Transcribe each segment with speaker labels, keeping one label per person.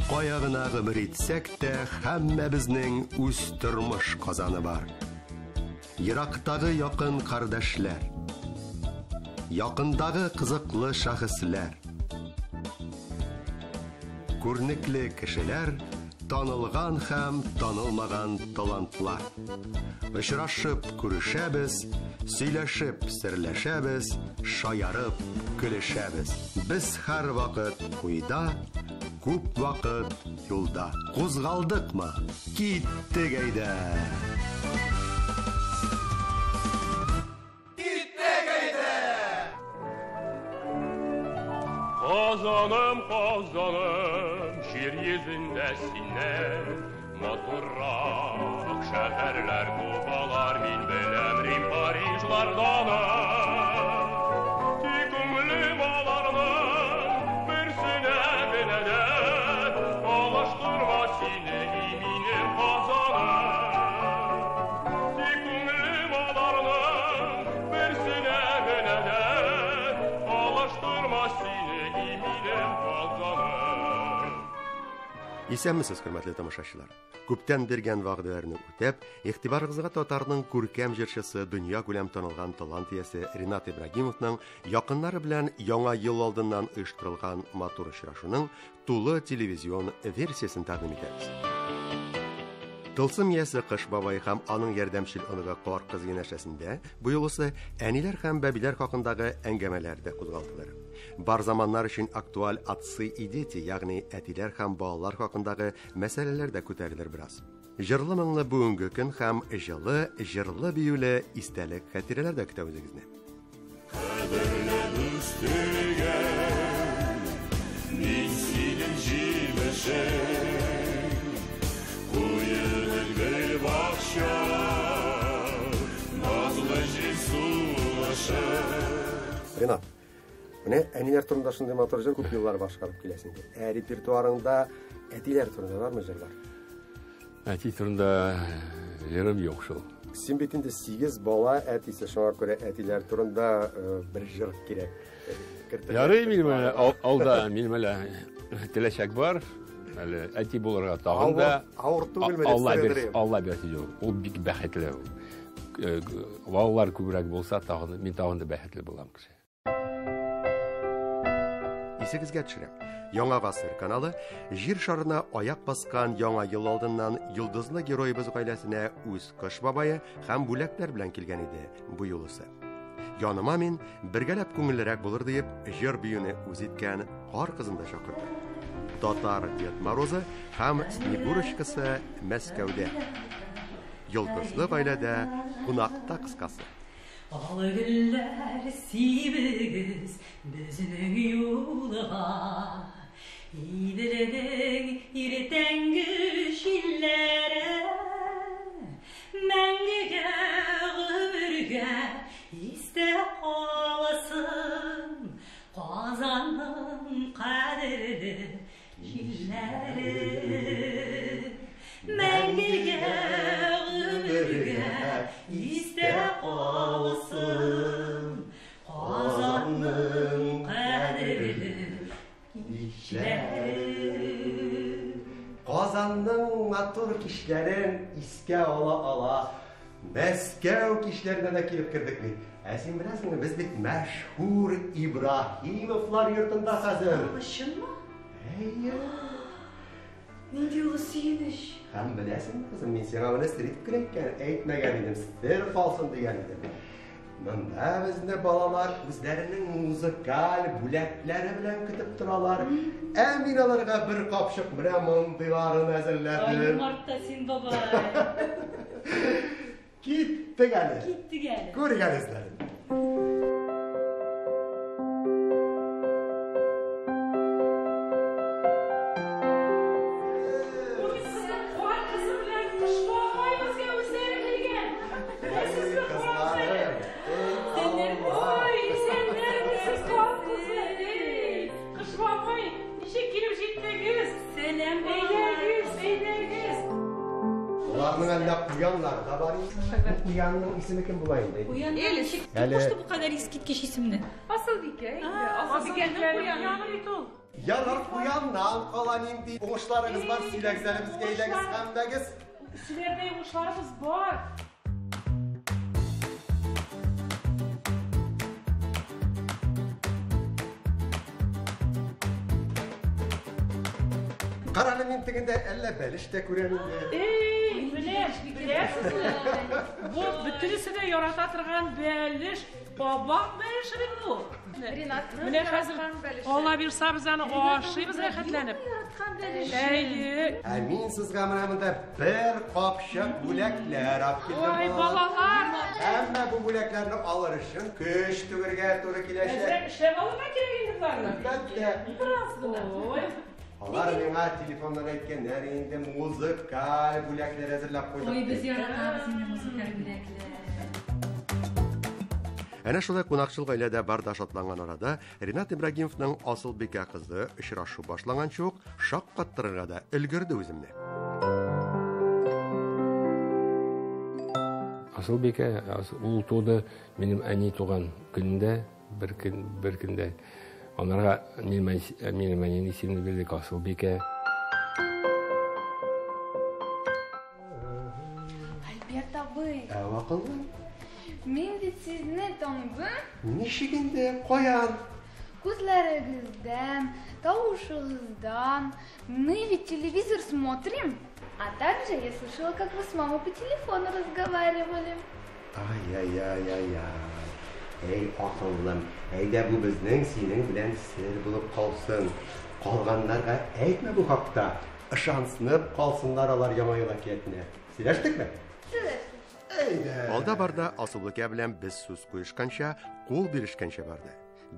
Speaker 1: Кая гына гомер итсәк тә, һәммәбезнең үз тормыш казаны бар. Ерактагы якын кардәшләр, якындагы кызыклы шәхесләр, күренекле кешеләр, танылган һәм танылмаган талантлар. Очрашып күрешәбез, сөйләшеп серләшәбез, шаярып көлешәбез. Без һәрвакыт уйда, күп вакыт юлда. Кузгалдыкмы? Киттек әйдә!
Speaker 2: Казаным, Казаным, җир йөзендә синнән матуррак шәһәрләр күп алар, мин беләм Рим, Парижлардан. Тик күңелем аларның берсенә генә дә алыштырма сине, и минем Казаным. Тик күңелем аларның берсенә генә дә алыштырма сине, и минем Казаным.
Speaker 1: Исәнмесез, хөрмәтле тамашачылар. Күптән биргән вәгъдәләрне үтәп, игътибарыгызга татарның күркәм җырчысы, дөнья күләм танылган талант иясе Ринат Ибрагимовның якыннары белән яңа ел алдыннан оештырылган матур очрашуның тулы телевизион версиясен тәкъдим итәбез. Тылсым иясе Кыш бабай һәм аның ярдәмчел оныгы Кар кыз янәшәсендә бу юлысы әниләр һәм бәбиләр хакындагы әңгәмәләр дә кузгалтылыр. Бар заманнар өчен актуаль отцы и дети, ягъни әтиләр һәм балалар хакындагы мәсьәләләр дә күтәрелер бераз. Җырлы моңлы бүгенге көн һәм җылы, җырлы биюле истәлек хатирәләр дә көтә үзегезне.
Speaker 2: Кадерле үстергән, мин синең җимешең, куены гөл бакча, назлы җил сулышы.
Speaker 1: Ринат, менә әниләр турында шундый матур җыр күп еллар башкарып киләсең. Ә репертуарыңда әтиләр турында бармы җырлар?
Speaker 3: Әти турында җырым юк шул.
Speaker 1: Син бит инде 8 бала әтисе, шуңа күрә әтиләр турында бер җыр кирәк. Кертергә.
Speaker 3: Ярый, минем әле алда, минем әле теләчәк бар. Әле әти булырга тагын да
Speaker 1: Авыр түгелме дип
Speaker 3: Алла
Speaker 1: сорыйдыр
Speaker 3: бирсен,
Speaker 1: идем.
Speaker 3: Алла бирсен, юк. Ул бик бәхетле ул. Балалар күбрәк булса, тагын, мин тагын да бәхетле булам кеше.
Speaker 1: Исегезгә төшерәм. Яңа гасыр каналы җир шарына аяк баскан яңа ел алдыннан йолдызлы героебыз гаиләсенә үз Кыш бабае һәм бүләкләр белән килгән иде бу юлысы. Яныма мин бергәләп күңеллерәк булыр диеп җыр биюне үз иткән Кар кызын да чакырдым. Татар Дед Морозы һәм Снегурочкасы Мәскәүдә. Йолдызлы гаиләдә кунакта кыскасы.
Speaker 4: Алы гөлләр сибегез безнең юлга, Иделнең иртәнге җилләре мәңгегә гомергә истә калсын Казанның кадерле җилләре. Мәңгегә гомергә истә калсын Казанның кадерле кичләре.
Speaker 1: Казанның матур кичләрен искә ала-ала Мәскәү кичләренә дә килеп кердек бит. Ә син беләсеңме, без бит мәшһүр Ибраһимовлар йортында хәзер.
Speaker 4: Чынмы?
Speaker 1: Әйе.
Speaker 4: Нинди олы сөенеч.
Speaker 1: Һәм беләсеңме, кызым, мин сиңа моны сер итеп кенә әйткән, әйтмәгән идем, сер калсын дигән идем. Монда безне балалар үзләренең музыкаль бүләкләре белән көтеп торалар. Ә мин аларга бер капчык менә мондыйларын әзерләдем.
Speaker 4: Ай, юмарт та син, бабай.
Speaker 1: Киттек әле.
Speaker 4: Киттек әле.
Speaker 1: Күрик әле үзләрен.
Speaker 5: Кар кызы белән Кыш бабай безгә үзләре килгән. Беләсезме,
Speaker 1: Кызларым.
Speaker 5: Ой, исәннәрмесез, Кар кызы. Эй, Кыш бабай, ничек килеп җиттегез?
Speaker 4: Сәлам, балалар.
Speaker 5: Әйдәгез, әйдәгез.
Speaker 1: Уларның әллә куяннары да бар инде. Бу куянның исеме кем була инде?
Speaker 4: Куян
Speaker 5: Әле
Speaker 4: ничек
Speaker 1: Әле-
Speaker 4: кушты бу кадәр искиткеч исемне?
Speaker 5: Асылбикә инде. Асылбикәнең куяны бит ул.
Speaker 1: Ярар, куяннан кала нинди уңышларыгыз бар, сөйләгез әле безгә, әйдәгез, һәммәгез.
Speaker 5: Сөйләрдәй уңышларыбыз бар.
Speaker 1: Карале, мин тегендә әллә бәлеш тә күрәм инде.
Speaker 5: Эй, менә, беләсезме? Бу бөтенесе дә ярата торган бәлеш, бабак бәлеше бит бу.
Speaker 6: Ринат,
Speaker 5: Менә хәзер Алла бирса без аны ашыйбыз рәхәтләнеп.
Speaker 4: Яраткан бәлеш.
Speaker 5: Әйе.
Speaker 1: Ә мин сезгә менә монда бер капчык бүләкләр алып килдем.
Speaker 5: Ой, балалар.
Speaker 1: Әмма бу бүләкләрне алыр өчен көч түгәргә туры киләчәк.
Speaker 5: Әзрәк эшләп алырга кирәк инде боларны.
Speaker 1: Әлбәттә.
Speaker 4: Бераз гына.
Speaker 5: Ой.
Speaker 1: Алар миңа телефоннан әйткәннәр инде музыкаль бүләкләр әзерләп куйдык.
Speaker 4: Ой, без яратабыз инде музыкаль бүләкләр.
Speaker 1: Әнә шулай кунакчыл гаиләдә бар да шатланган арада Ринат Ибрагимовның Асылбикә кызы очрашу башланганчы ук шаккаттырырга да өлгерде үземне.
Speaker 3: Асылбикә, ул туды минем әни туган көнендә, бер көн, бер көндә. Анарга минем әнинең исемен бирдек, Асылбикә.
Speaker 6: Альберт абый,
Speaker 1: Ә акыллым,
Speaker 6: мин бит сезне таныдым.
Speaker 1: ничек инде, каян?
Speaker 6: Күзләрегездән, тавышыгыздан. Мы ведь телевизор смотрим. А также я слышала, как вы с мамой по телефону разговаривали.
Speaker 1: Ай-яй-яй-яй-яй. Эй, акыллым, әйдә бу безнең синең белән сер булып калсын. Калганнарга әйтмә бу хакта. Ышансынып калсыннар алар яңа ел әкиятенә. Сөйләштекме? Әйдә. Алда барда Асылбикә белән без сүз куешканча, кул бирешкәнчә барды.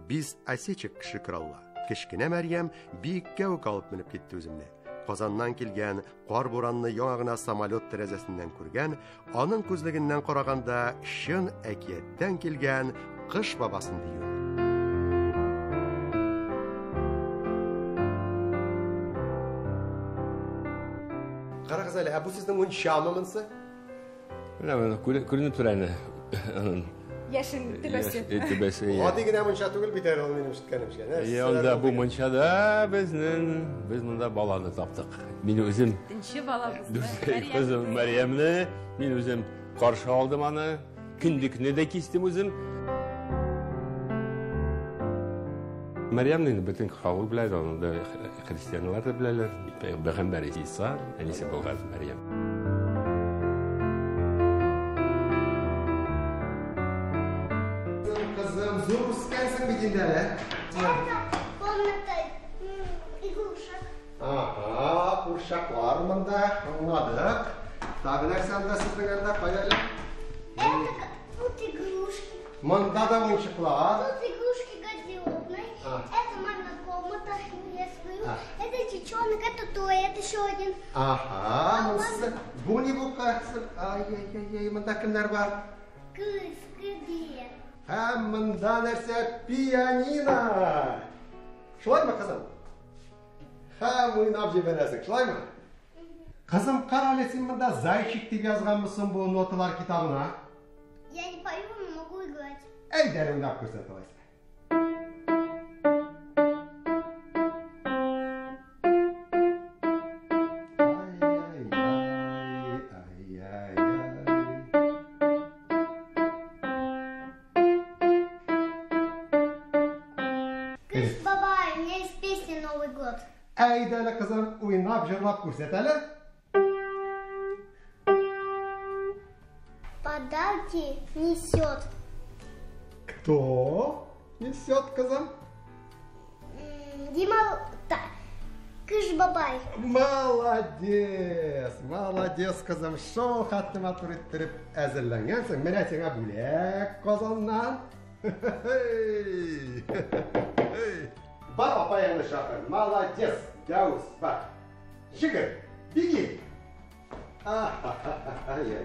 Speaker 1: Без осечек шөкер Алла. Кечкенә Мәрьям биеккә үк алып менеп китте үземне. Казаннан килгән, кар буранны яңа гына самолет тәрәзәсеннән күргән, аның күзлегеннән караганда чын әкияттән килгән кыш бабасын дию. Карагыз әле, ә бу сезнең мунчамы монысы?
Speaker 3: Менә моны күренеп тора инде. Аның
Speaker 6: Яшен төбәсе.
Speaker 3: Төбәсе.
Speaker 1: Гади генә мунча түгел бит әле ул минем ишеткәнемчә.
Speaker 3: Әйе, анда бу мунчада без монда баланы таптык. Мин үзем
Speaker 4: Нче балабызны.
Speaker 3: Кызым Мәрьямне мин үзем каршы алдым аны. Көндекне дә кистем үзем. Мәрьямне инде бөтен халык белә, аны да христианнар да беләләр. Пәйгамбәр Иса, әнисе булган Мәрьям.
Speaker 1: Кызым, зур үскәнсең бит инде әле.
Speaker 7: Это комната игрушек.
Speaker 1: Ага, курчаклар монда, аңладык. Тагы нәрсә анда сезнең анда, кая әле?
Speaker 7: Это тут игрушки.
Speaker 1: Монда да уенчыклар.
Speaker 7: Тут игрушки гардеробной.
Speaker 1: А.
Speaker 7: Это мамина комната, я свою.
Speaker 1: А.
Speaker 7: Это чеченок, это той, это еще один.
Speaker 1: Ага, монысы. Бу ни бу кызым? Ай-яй-яй, монда кемнәр бар?
Speaker 7: Кыз, где?
Speaker 1: Һәм монда нәрсә? Пианино. Шулаймы, кызым? Һәм уйнап җибәрәсең, шулаймы? Кызым, кара әле, син монда зайчик дип язганмысың бу ноталар китабына?
Speaker 7: Я не пою, но могу играть.
Speaker 1: Әйдә, әле уйнап күрсәт алайса. Ай-яй-яй, ай-яй-яй.
Speaker 7: Кыш бабай, у меня есть песня Новый год.
Speaker 1: Әйдә әле, кызым, уйнап, җырлап күрсәт әле.
Speaker 7: Подарки несет.
Speaker 1: Кто несет, кызым?
Speaker 7: Дима, та, Кыш бабай.
Speaker 1: Молодец, молодец, кызым. Шул хәтле матур иттереп әзерләнгәнсең. Менә сиңа бүләк Казаннан. Бар, апайыңны чакыр. Молодец, Дәүс, бар. Җигер, беги. Ай-яй-яй.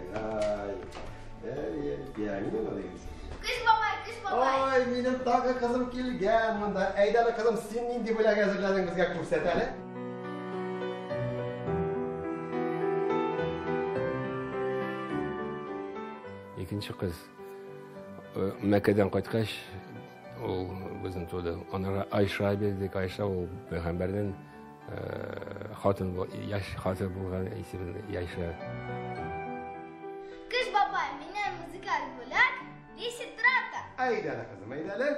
Speaker 1: Эй, пианино дигәнсең.
Speaker 7: Кыш бабай, кыш бабай.
Speaker 1: Ай, минем тагы кызым килгән монда. Әйдә әле, кызым, син нинди бүләк әзерләдең безгә күрсәт әле.
Speaker 3: Икенче кыз Мәккәдән кайткач, ул безнең туды. Анара Айша бирдек. Айша ул пәйгамбәрнең хатын, яшь хатын булган исеме Айша.
Speaker 7: Кыш бабай, миннән музыкаль бүләк, деситрата.
Speaker 1: Әйдә әле, кызым, әйдә әле.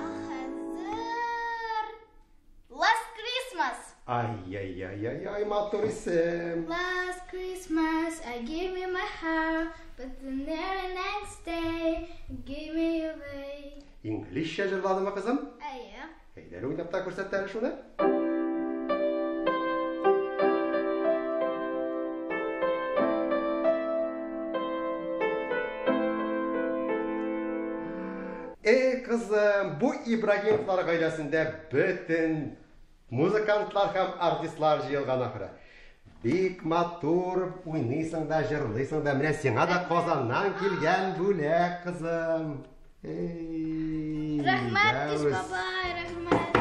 Speaker 7: Ә хәзер Last Christmas.
Speaker 1: Ай-яй-яй-яй-яй, матур исем.
Speaker 6: Last Christmas I gave you my heart, but the very next day you gave me away.
Speaker 1: Инглизчә җырладымы, кызым?
Speaker 7: Әйе.
Speaker 1: Әйдә әле, уйнап та күрсәт әле шуны. Эй, кызым, бу Ибрагимовлар гаиләсендә бөтен музыкантлар һәм артистлар җыелган ахыры. Бик матур уйныйсың да, җырлыйсың да. Менә сиңа да Казаннан килгән бүләк, кызым. Эй,
Speaker 6: Рәхмәт, Кыш
Speaker 1: дәвис.
Speaker 6: бабай, рәхмәт.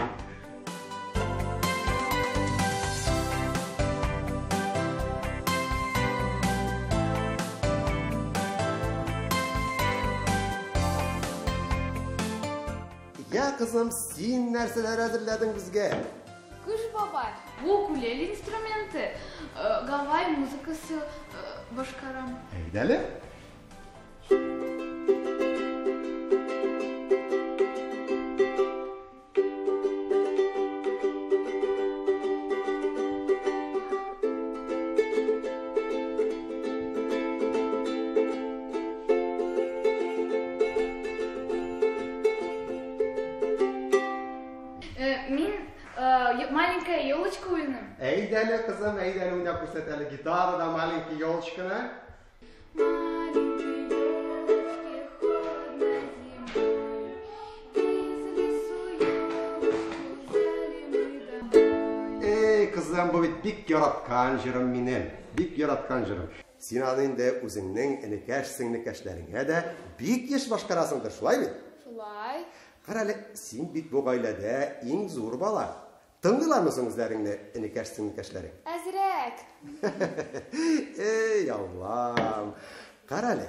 Speaker 1: Я, кызым, син нәрсәләр әзерләдең безгә?
Speaker 6: Кыш бабай, бу укулеле инструменты, Гавай музыкасы башкарам.
Speaker 1: Әйдә әле.
Speaker 6: Мин маленькая елочка уйныйм.
Speaker 1: Әйдә әле, кызым, әйдә әле, уйнап күрсәт әле гитарада маленький елочканы.
Speaker 6: Маленькой елочке холодно зимой, из лесу елочку взяли мы домой.
Speaker 1: Эй, кызым, бу бит бик яраткан җырым минем. Бик яраткан җырым. Син аны инде үзеңнең энекәш, сеңлекәшләреңә дә бик еш башкарасыңдыр, шулай бит?
Speaker 6: Шулай.
Speaker 1: Кара әле, син бит бу гаиләдә иң зур бала. Тыңлыйлармы соң үзләреңне энекәш, сеңлекәшләрең?
Speaker 6: Әзрәк.
Speaker 1: Эй, Аллам. Кара әле,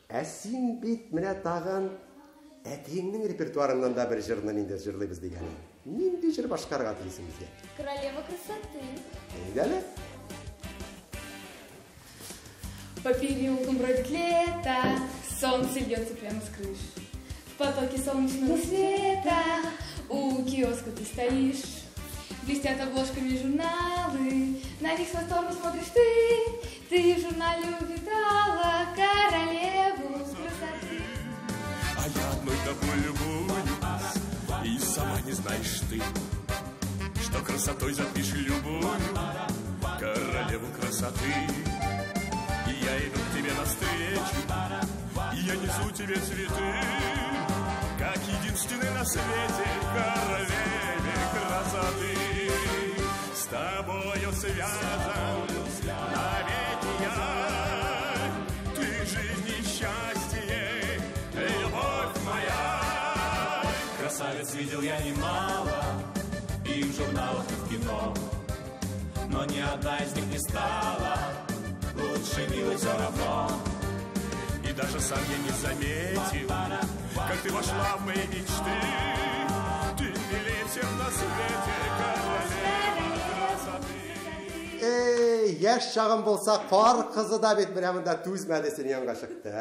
Speaker 1: ә син бит менә тагын әтиеңнең репертуарыннан да бер җырны инде җырлыйбыз дигән. Нинди җыр башкарырга телисең безгә?
Speaker 6: Королева красоты.
Speaker 1: Әйдә әле.
Speaker 4: По переулкам бродит лето, солнце льется прямо с крыш. В потоке солнечного света у киоска ты стоишь. Блестят обложками журналы, на них с восторгом смотришь ты. Ты в журнале увидала королеву красоты.
Speaker 2: А я одной тобой любуюсь, и сама не знаешь ты, что красотой затмишь любую королеву красоты. И я иду к тебе навстречу, и я несу тебе цветы, как единственный на свете королеве красоты. С тобою связан навеки я, ты жизнь и счастье, любовь моя.
Speaker 8: Красавиц видел я немало, и в журналах, и в кино, но ни одна из них не стала лучше милой все равно.
Speaker 2: И даже сам я не заметил, как ты вошла в мои мечты. Ты милее всех на свете, королева красоты.
Speaker 1: Эй, яшь чагым булса, кар кызы да бит менә монда түзмәде, синең янга чыкты.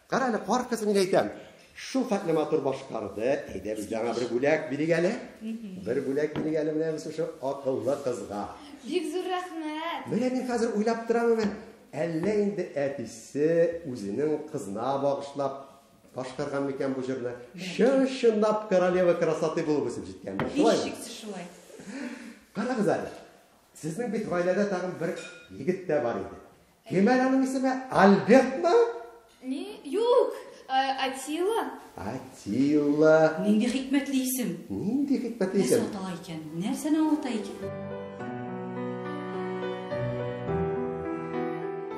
Speaker 1: Кара әле, кар кызы, мин әйтәм. Шул хәтле матур башкарды. Әйдә, без аңа бер бүләк бирик әле. Бер бүләк бирик әле менә без шушы акыллы кызга.
Speaker 6: Бик зур рәхмәт.
Speaker 1: Менә мин хәзер уйлап торам, менә. Әллә инде әтисе үзенең кызына багышлап башкарган микән бу җырны? Чын-чынлап королева красоты булып үсеп җиткән. Шулаймы?
Speaker 4: Һичшиксез шулай.
Speaker 1: Карагыз әле. Сезнең бит гаиләдә тагын бер егет тә бар иде. Кем әле аның исеме? Альбертмы?
Speaker 6: Ни? Юк.
Speaker 4: Атила.
Speaker 1: Атила.
Speaker 9: Нинди хикмәтле исем.
Speaker 1: Нинди хикмәтле исем.
Speaker 9: Нәрсә атала икән? Нәрсәне аңлата икән?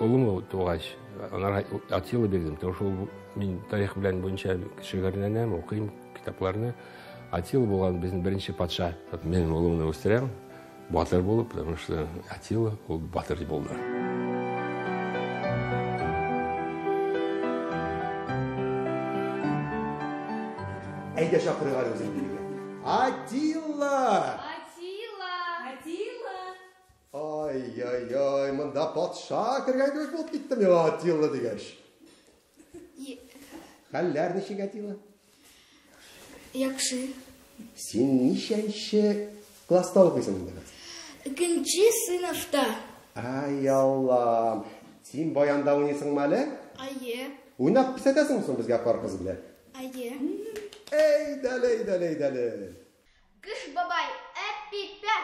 Speaker 3: Улым тугач, анарга Атила бирдем. Потому что ул мин тарих белән буенча шөгыльләнәм, укыйм китапларны. Атила булган безнең беренче патша. Мин улымны үстерәм, батыр булып, потому что Атила ул батыр булды.
Speaker 1: Әйдә чакырыйк әле үзен бирегә. Атила!
Speaker 4: Атила!
Speaker 9: Атила!
Speaker 1: Ай-яй-яй, монда патша кергән кебек булып китте миңа Атила дигәч. Хәлләр ничек, Атила?
Speaker 7: Яхшы.
Speaker 1: Син ничәнче класста укыйсың инде?
Speaker 7: Икенче сыйныфта.
Speaker 1: Ай, Аллам. Син баянда уйныйсыңмы әле?
Speaker 7: Әйе.
Speaker 1: Уйнап күрсәтәсеңме соң безгә пар кыз белән?
Speaker 7: Әйе.
Speaker 1: Әйдәле, әйдәле, әйдәле.
Speaker 7: Кыш бабай, әпипә.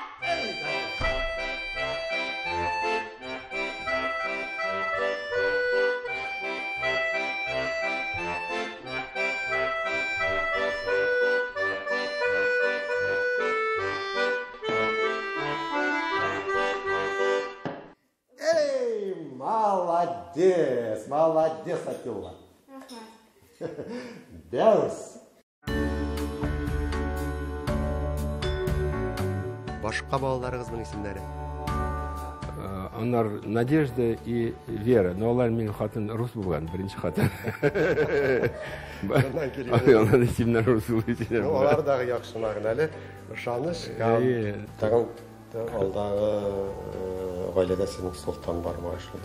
Speaker 1: Эй, молодец, молодец, Атила. Дәүс. Башка балаларыгызның исемнәре?
Speaker 3: Аннар Надежда и Вера, но алар минем хатын рус булган, беренче хатын.
Speaker 1: Аннан килгән.
Speaker 3: Аннан исемнәр рус булган.
Speaker 1: Ну, алар дагы яхшы мәгънәле, ышаныч.
Speaker 3: Әйе.
Speaker 1: Тагын алдагы гаиләдә синең Солтан бар ма шул?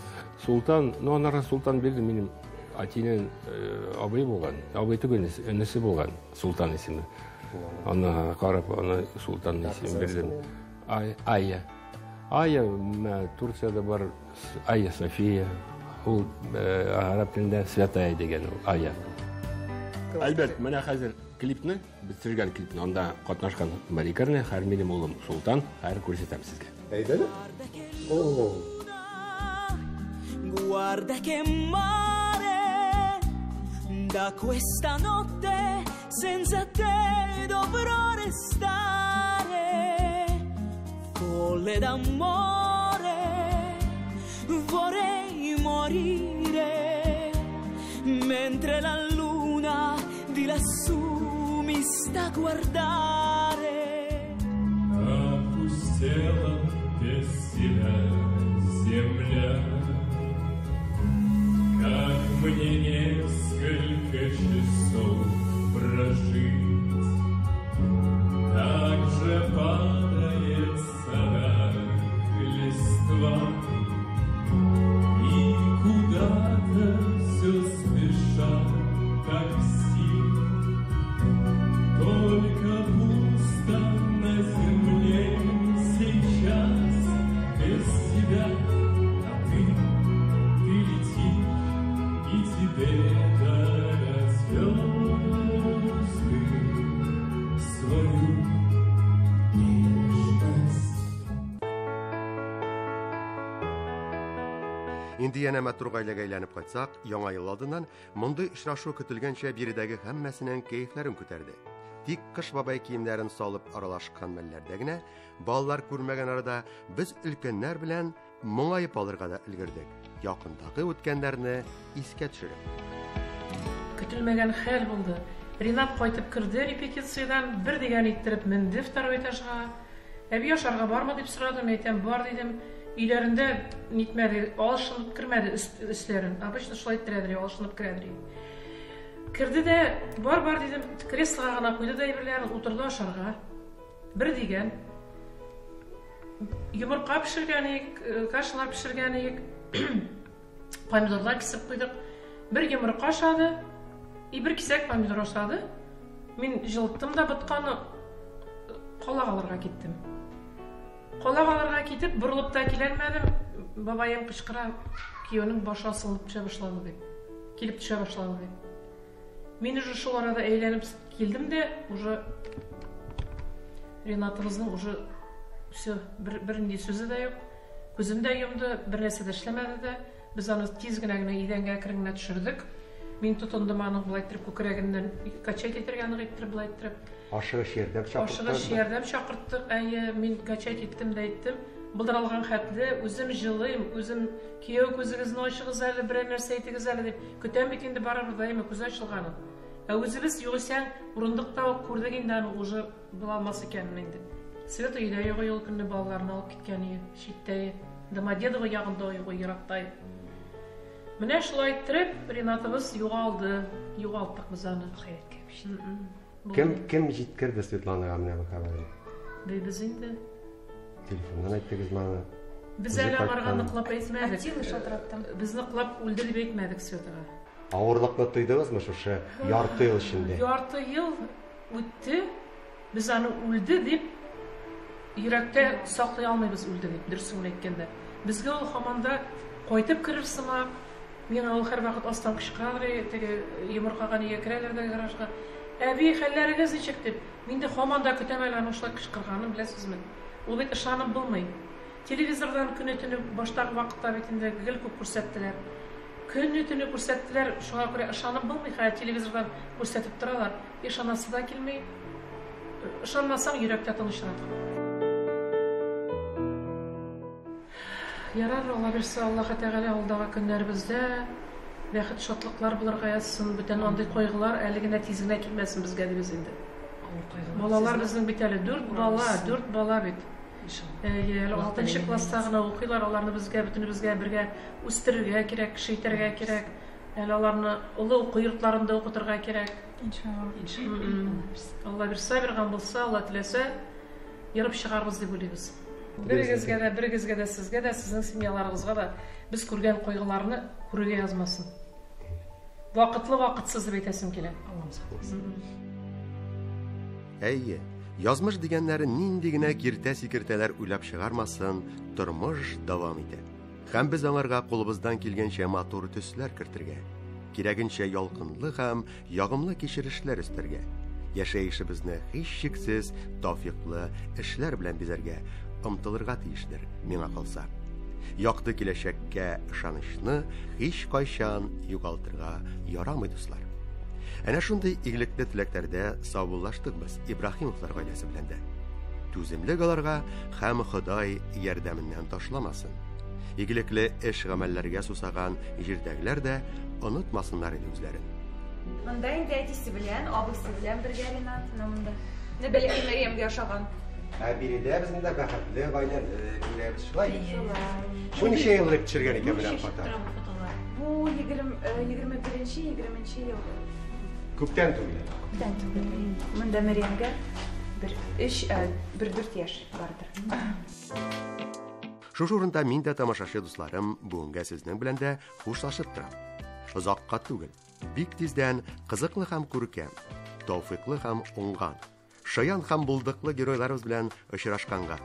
Speaker 3: Султан, ну, аннары Султан бирде минем әтинең абый булган, абый түгел, энесе булган, Султан исеме. Аны карап, аны Султан исеме бирдем. Айя. Айя, Турцияда бар Айя София. Ул араб телендә святая дигән ул Айя. Альберт, менә хәзер клипны, без төшергән клипны, анда катнашкан Марикарны, һәр минем улым Султан, һәр күрсәтәм сезгә.
Speaker 1: Әйдәле. О.
Speaker 10: Guarda che mare, da questa notte senza te dovrò restare, folle d'amore, vorrei morire, mentre la luna di lassù mi sta a guardare.
Speaker 2: Опустела без тебя земля, как мне несколько часов прожить, так же падает в садах листва, и куда-то все спешат такси. Только пусто на земле сейчас без тебя, а ты летишь, и тебе дарят звезды свою нежность.
Speaker 1: Инде янә матур гаиләгә әйләнеп кайтсак, яңа ел алдыннан мондый очрашу көтелгәнчә биредәге һәммәсенең кәефләрен күтәрде. Тик Кыш бабай киемнәрен салып аралашкан мәлләрдә генә балалар күрмәгән арада без өлкәннәр белән моңаеп алырга да өлгердек. Якындагы үткәннәрне искә төшереп.
Speaker 5: Көтелмәгән хәл булды. Ринат кайтып керде репетициядән, бер дигән иттереп менде второй этажга. Әби ашарга бармы дип сорадым, әйтәм, бар дидем. Өйләрендә нитмәде, алышынып кермәде өсләрен. Обычно шулай иттерәдер, алышынып керәдер. Керде дә, бар, бар дидем, креслога гына куйды да әйберләрен, утырды ашарга. Бер дигән. Йомырка пешергән идек, кашалар пешергән идек. Помидорлар кисеп куйдык. Бер йомырка ашады, и бер кисәк помидор ашады. Мин җылыттым да ботканы калага алырга киттем. Калага алырга китеп, борылып та киләлмәдем. Бабаем кычкыра, кияүнең башы асылынып төшә башлады дип. Килеп төшә башлады дип. Мин уже шул арада әйләнеп килдем дә, уже Ринатыбызның уже все, бер нинди сүзе дә юк. Күзем дә йомды, бер нәрсә дә эшләмәде дә. Без аны тиз генә генә идәнгә әкрен генә төшердек. Мин тотындым аның болай иттереп күкрәгеннән качать итәргә нык иттереп болай иттереп.
Speaker 1: Ашыгыч ярдәм чакырттык.
Speaker 5: Ашыгыч ярдәм чакырттык. Әйе, мин качать иттем дә әйттем. Булдыралган хәтле үзем җылыйм, үзем кияү күзегезне ачыгыз әле, берәр нәрсә әйтегез әле дип көтәм бит инде барыбер да әйме күз ачылганын. Ә үзебез югыйсә урындыкта ук күрдек инде аны уже була алмас икәнен инде. Света өйдә юк ул көнне балаларны алып киткән иде, читтә. Домодедово ягында юк, еракта. Менә шулай иттереп Ринатыбыз югалды. Югалттык без аны.
Speaker 9: Хәяткә күчте.
Speaker 1: Кем җиткерде Светланага менә бу хәбәрне?
Speaker 5: Без инде.
Speaker 1: Телефоннан әйттегез мана.
Speaker 5: Без әле аңарга ныклап әйтмәдек.
Speaker 4: Атила шалтыраттым.
Speaker 5: Без ныклап үлде дип әйтмәдек Светага.
Speaker 1: Авырлыкны тойдыгызмы шушы ярты ел эчендә?
Speaker 5: Ярты ел үтте. Без аны үлде дип йөрәктә саклый алмыйбыз үлде дип, дөресен әйткәндә. Безгә ул һаман да кайтып керер сымак. Миңа ул һәрвакыт астан кычкыралар, теге йомыркага нигә керәләр дә гаражга. Әби, хәлләрегез ничек дип. Мин дә һаман да көтәм әле аның шулай кычкырганын, беләсезме? Ул бит ышанып булмый. Телевизордан көне-төне баштагы вакытта бит инде гел күп күрсәттеләр. Көне-төне күрсәттеләр, шуңа күрә ышанып булмый, хәзер телевизордан күрсәтеп торалар. Ышанасы да килми. Ышанмасаң, йөрәктә тынычрак. Ярар, Алла бирсә, Аллаһы Тәгалә алдагы көннәребездә бәхет, шатлыклар булырга язсын, бүтән андый кайгылар әле генә тиз генә килмәсен безгә дибез инде. Балалар безнең бит әле 4 бала, 4 бала бит. Әле 6 класста гына укыйлар, аларны безгә, бөтенебезгә бергә үстерергә кирәк, кеше итәргә кирәк. Әле аларны олы уку йортларында укытырга кирәк.
Speaker 4: Иншалла.
Speaker 5: Алла бирсә, биргән булса, Алла теләсә, ерып чыгарбыз дип уйлыйбыз. Берегезгә дә, берегезгә дә, сезгә дә, сезнең семьяларыгызга да без күргән кайгыларны күрергә язмасын. Вакытлы, вакытсыз дип әйтәсем килә.
Speaker 9: Аллам сакласын.
Speaker 1: Әйе, язмыш дигәннәре нинди генә киртә-сикертәләр уйлап чыгармасын, тормыш дәвам итә. Һәм без аңарга кулыбыздан килгәнчә матур төсләр кертергә, кирәгенчә ялкынлы һәм ягымлы кичерешләр өстәргә, яшәешебезне һичшиксез тәүфиклы эшләр белән бизәргә омтылырга тиештер, миңа калса. Якты киләчәккә ышанычны һич кайчан югалтырга ярамый, дуслар. Әнә шундый игелекле теләкләрдә саубуллаштык без Ибраһимовлар гаиләсе белән дә. Түземлек аларга һәм Ходай ярдәменнән ташламасын. Игелекле эш гамәлләргә сусаган җирдәгеләр дә онытмасыннар иде үзләрен.
Speaker 4: Монда инде әтисе белән, абыйсы белән бергә Ринат, менә монда. Менә бәләкәй Мәрьямгә ошаган.
Speaker 1: Ә биредә безнең дә бәхетле гаиләне күрәбез, шулай?
Speaker 4: Шулай.
Speaker 1: Бу ничә ел элек төшергән икән менә фото?
Speaker 4: Бу 21-нче, 20 ел.
Speaker 1: Күптән түгел.
Speaker 4: Күптән түгел. Монда Мәрьямгә бер өч, бер дүрт яшь бардыр.
Speaker 1: Шушы урында мин дә тамашачы дусларым бүгенгә сезнең белән дә хушлашып торам. Озакка түгел, бик тиздән кызыклы һәм күркәм, тәүфиклы һәм уңган, шаян һәм булдыклы геройларыбыз белән очрашканга,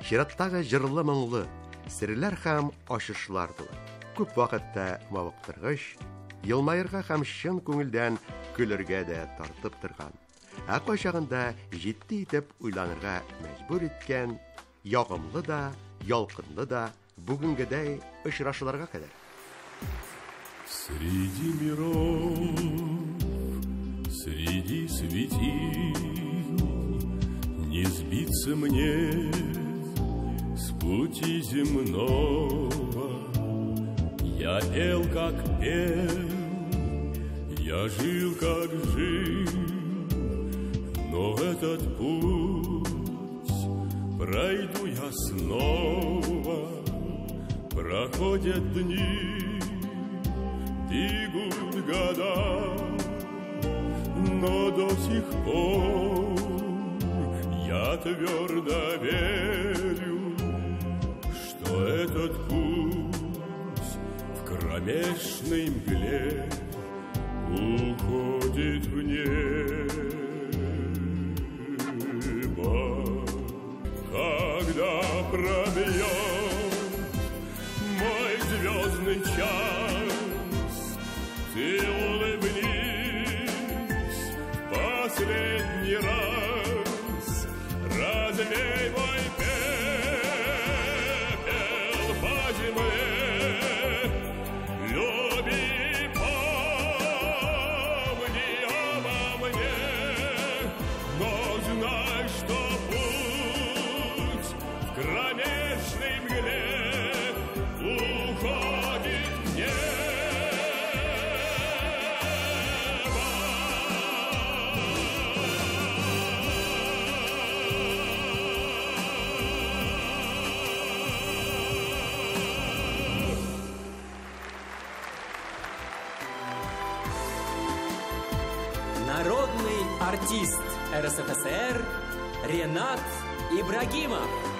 Speaker 1: чираттагы җырлы-моңлы, серләр һәм ачышлар тулы, күп вакытта мавыктыргыч, елмаерга һәм чын күңелдән көлергә дә тартып торган, ә кайчагында җитди итеп уйланырга мәҗбүр иткән, ягымлы да, ялкынлы да бүгенгедәй очрашуларга кадәр.
Speaker 2: Среди миров, среди светил, не сбиться мне с пути земного. Я пел, как пел, я жил, как жил, но этот путь пройду я снова. Проходят дни, бегут года, но до сих пор я твердо верю, что этот путь в кромешной мгле уходит в небо. Когда пробьет мой звездный час, ты улыбнись последний раз, развей мой пепел по земле, люби, помни
Speaker 11: Народный артист РСФСР Ренат Ибрагимов.